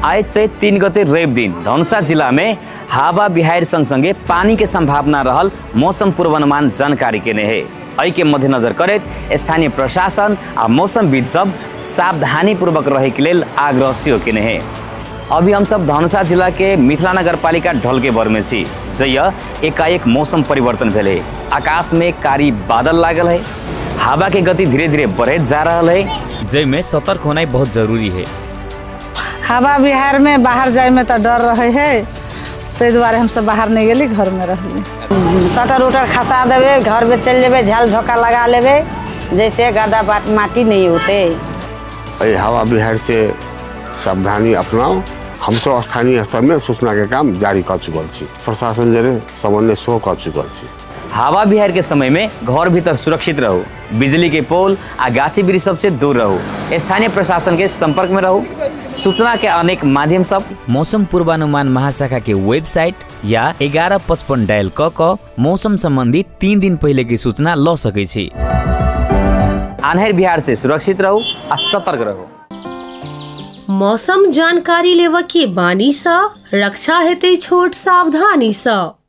आइ चैत 3 गते रवि दिन धनुषा जिला में हवा बिहार संग पानी के संभावना रहल मौसम पूर्वानुमान जानकारी केने है। एहि के मद्देनजर करैत स्थानीय प्रशासन आ मौसमविद सब सावधानी पूर्वक रहे के लेल आग्रह सेहो केने है। अभी हम सब धनुषा जिला के मिथिला नगरपालिका ढलकेबर में छी, जहिया एकाएक मौसम परिवर्तन भेल है। आकाश में कारी बादल लागल है, हवा के गति धीरे धीरे बढ़ैत जा रहा है, जैमे सतर्क होना बहुत जरूरी है। हवा बिहार में बाहर जाए में तो डर रहे है, ताहि दुआरे हम सब बाहर नहीं गेली, घर में रहली। शटर उटर खसा देवे, घर में चल जेबे, झाल ढोका लगा लेवे, जैसे गदा बाट माटी नहीं होते। हवा बिहार से सावधानी अपनाओ। हम सब स्थानीय स्तर में सूचना के काम जारी कर चुकल छी, प्रशासन जरे समन्वय सेहो कर चुकल छी। हवा बिहार के समय में घर भीतर सुरक्षित रहो, बिजली के पोल आ गाछी वृक्ष सबसे दूर रहो, स्थानीय प्रशासन के संपर्क में रहो। सूचना के अनेक माध्यम सब मौसम पूर्वानुमान महाशाखा के वेबसाइट या 1155 डायल क मौसम संबंधी 3 दिन पहले की सूचना ल सकै छी। आन्हर बिहार से सुरक्षित रहो आ सतर्क रहो। मौसम जानकारी लेव के बानी सा रक्षा हेतै छोट सावधानी सा।